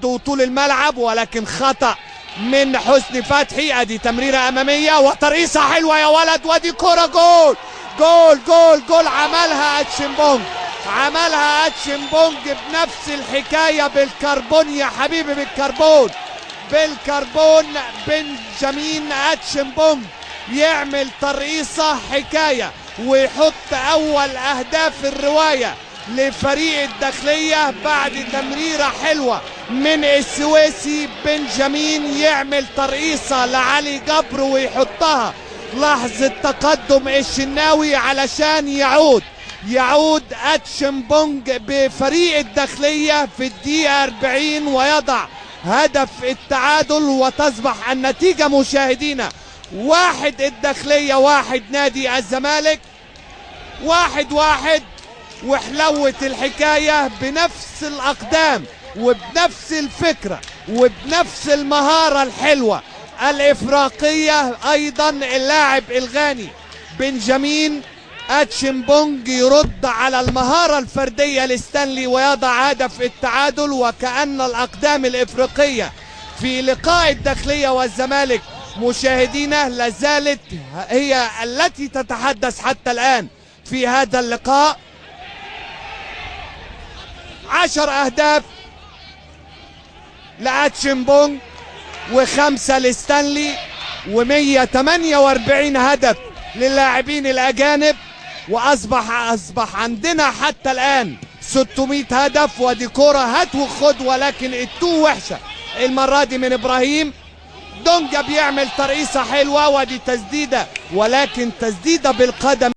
وطول الملعب، ولكن خطأ من حسني فتحي. ادي تمريرة امامية وترقيصة حلوة يا ولد، وادي كرة جول جول جول جول. عملها اتشيمبونج، عملها اتشيمبونج بنفس الحكاية بالكربون يا حبيبي، بالكربون، بالكربون. بنجامين اتشيمبونج يعمل ترقيصة حكاية ويحط اول اهداف الرواية لفريق الداخلية بعد تمريرة حلوة من السويسي. بنجامين يعمل ترقيصة لعلي جبر ويحطها لحظة تقدم الشناوي علشان يعود اتشيمبونج بفريق الداخلية في الدقيقة 40 ويضع هدف التعادل، وتصبح النتيجة مشاهدينا 1 الداخلية 1 نادي الزمالك، 1-1. وحلوة الحكاية بنفس الأقدام وبنفس الفكرة وبنفس المهارة الحلوة الإفراقية. أيضا اللاعب الغاني بنجامين اتشيمبونج يرد على المهارة الفردية لستانلي ويضع هدف التعادل، وكأن الأقدام الإفريقية في لقاء الداخلية والزمالك مشاهدينا لازالت هي التي تتحدث حتى الآن في هذا اللقاء. 10 أهداف لأتشيمبونج و5 لستانلي و148 هدف للاعبين الأجانب، وأصبح عندنا حتى الآن 600 هدف. ودي كرة هات وخد، ولكن التو وحشة المرة دي من إبراهيم دونجا، بيعمل ترقيصة حلوة ودي تسديدة، ولكن تسديدة بالقدم.